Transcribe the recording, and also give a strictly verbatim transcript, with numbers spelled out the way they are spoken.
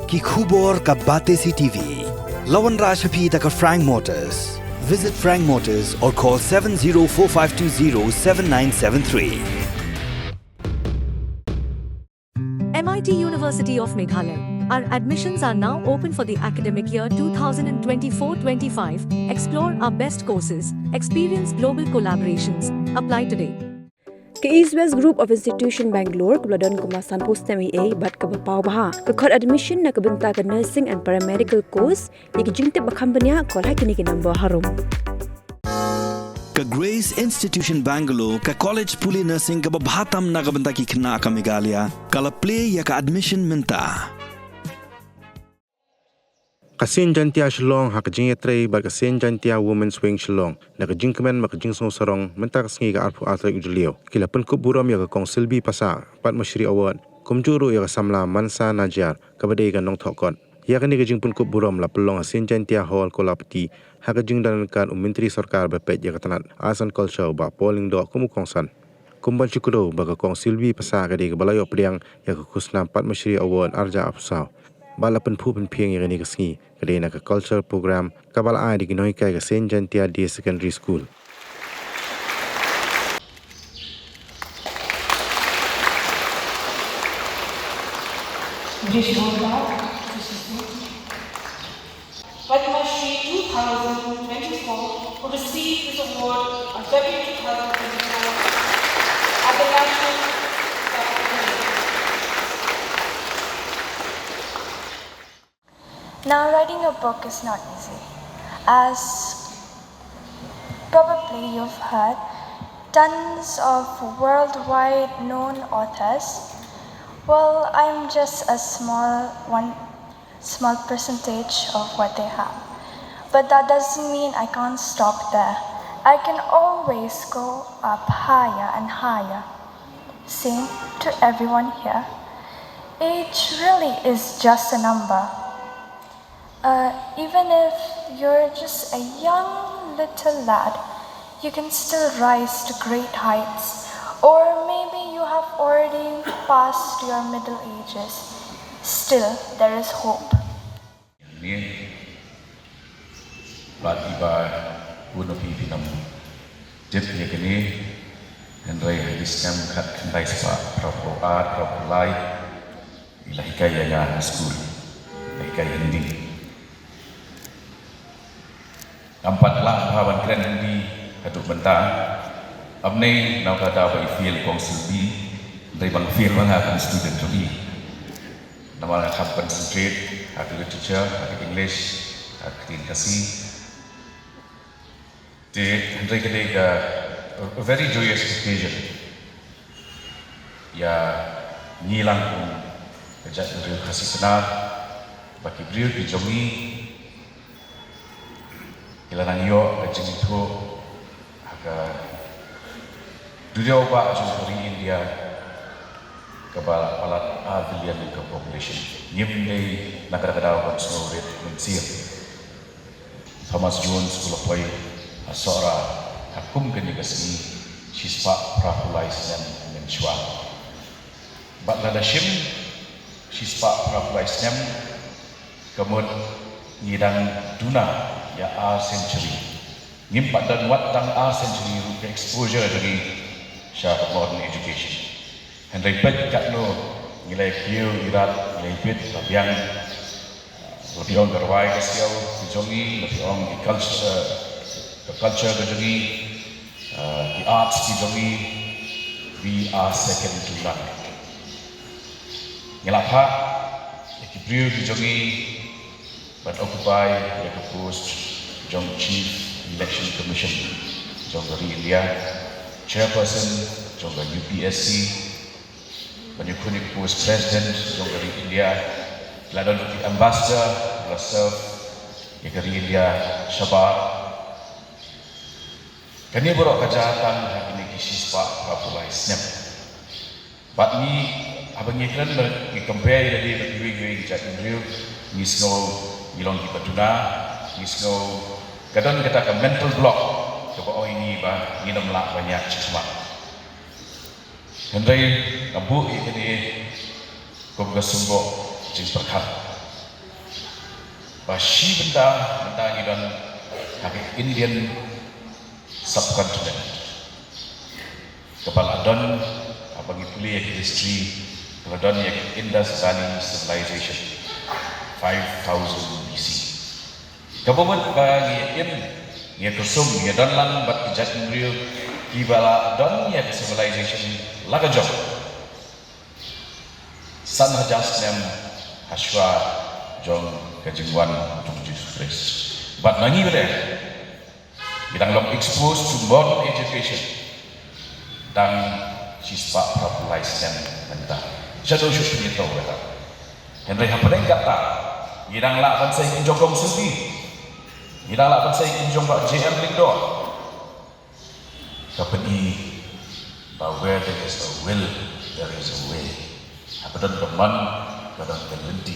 Ki khubor ka Batesi T V. La wanrah sha phi da ka Frank Motors. Visit Frank Motors or call seven zero four five two zero seven nine seven three. M I T University of Meghalaya. Our admissions are now open for the academic year two thousand twenty-four twenty-five. Explore our best courses, experience global collaborations. Apply today. Ka East West Group of Institution Bangalore kaba la don kumba sanphew snem eiei bad kaba paw bha ka khot admission na ka bynta ka nursing and paramedical course. Ïa ki jingtip ba kham bniah, call ha kine ki number harum. Ka Grace Institution Bangalore, ka college pule nursing kaba bha tam na ka bynta ki khynnah ka Meghalaya, ka la plie ïa ka admission mynta. Ka Seiñ Jaintia Shillong ha ka jingïatrei bad ka Seiñ Jaintia Women's Wing Shillong, na ka jingkmen bad ka jingsngewsarong mynta ka sngi ka arphew ar tarik u Jylliew, ki la pynkup burom ïa ka Kong Silby Passah Padma Shri Award, kumjuh ruh ïa ka samla Mansa Najiar, kaba dei ka nongthoh kot. Ïa kane ka jingpynkup burom la pynlong ha Seiñ Jaintia Hall, Kolapati, ha ka jingdon ryngkat u Myntri Sorkar ba peit ïa ka tnat Arts and Culture, Bah Paul Lyngdoh, kum u kongsan. Kum ban shu kdew ba ka Kong Silby Passah ka dei kaba la ïoh pdiang ïa ka khusnam Padma Shri Award arhajar arphew saw, ba la pynphuh pynphieng ïa kane ka sngi ka dei na ka culture program kaba la ai da ki nonghikai ka Seiñ Jaintia Day Secondary School. Padma Shri two thousand twenty-four, who received this award on February two thousand twenty-four at the National Now, writing a book is not easy. As probably you've heard, tons of worldwide known authors. Well, I'm just a small one, small percentage of what they have. But that doesn't mean I can't stop there. I can always go up higher and higher. Same to everyone here. Age really is just a number. Uh, even if you're just a young little lad, you can still rise to great heights. Or maybe you have already passed your middle ages. Still, there is hope. Ni, bad iba, uno pi pinam. Tip ïa kane, hynrei ha ki snem khatkhyndai spah phra phew ar, phra phew lai, i la hikai ïa nga ha skul, i la hikai Hindi. Ngam pat lah bha ban kren Hindi haduh mynta. Ym dei na ka daw ba i fail Kong Silby, hynrei ba nga fail ma nga kum student jong i. Namar nga kham concentrate ha ka literature, ha ka English, ha ka ktien Khasi. Te hynrei ka dei ka, a very joyous occasion. Ïa ngi lang kum ka jaitbynriew Khasi Pnar, ba ki briew ki jong ngi ki la nang ïoh ka jingithuh ha ka duriaw bah jong ka ri India, kaba la palat ar billion ka population. Ngim dei na ka daw ban sngewrit mynsiem. Thomas Jones u la poi ha Sohra ha kum kane ka sngi, shispah phra phew lai snem mynshuwa. Bad lada shim shispah phra phew lai snem, ka mut ngi dang duna ïa ar century. Ngim pat don wat tang ar century ruh ka exposure jong ngi sha ka modern education. Hynrei peit katno ngi la ïa kiew ïa rat, ngi la ïa bit la biang. La phi ong ka rwai ka siaw ka jong ngi, la phi ong ki culture, ka culture ka jong ngi, ah, ki arts ki jong ngi, we are second to none. Ngi la phah ïa ki briew ki jong ngi ban occupy ïa ka post jong Chief Election Commission jong ka ri India, Chairperson jong ka U P S C, ban ïakhun ïa ka post President jong ka ri India, la don ki ambassador, la serve ïa ka ri India shabar. Kane baroh ka jia tang ha kine ki shispah phra phew lai snem. Bad ngi, haba ngi kren, ngi compare ïa lade bad kiwei kiwei ki jaitbynriew, ngi sngew ngi long kiba duna, ngi sngew ka don kata ka mental block kaba ong ïa ngi ba ngin ym lah ban ïaid shakhmat. Hynrei nga buh ïa kane kum ka symboh jingpyrkhat. Ba shi bynta, bynta ngi don ha ka Indian subcontinent. Kaba la don, haba ngi pule ïa ka history, ka la don ïa ka Indus Valley Civilization, five thousand B C. Kaba mut ba ngi im, ngi kusum, ngi don lang bad ka jaitbynriew, kiba la don ïa ka civilization la ka jong. San hajar snem hashwa jong ka jingwan jong Jisu Khrist. Bad ma ngi ruh, ngi dang long exposed to modern education. Dang shispah phra phew lai snem mynta. Shaduh shuh pynïathuh kata. Hynrei hapdeng kata, ngi dang lah ban sei kum jong Kong Sylvie. Ngi dang lah ban sei kum jong Bah J M Lyngdoh. Ka pyni ba where there is a will, there is a way. Haba don ka mon, ka don ka lynti.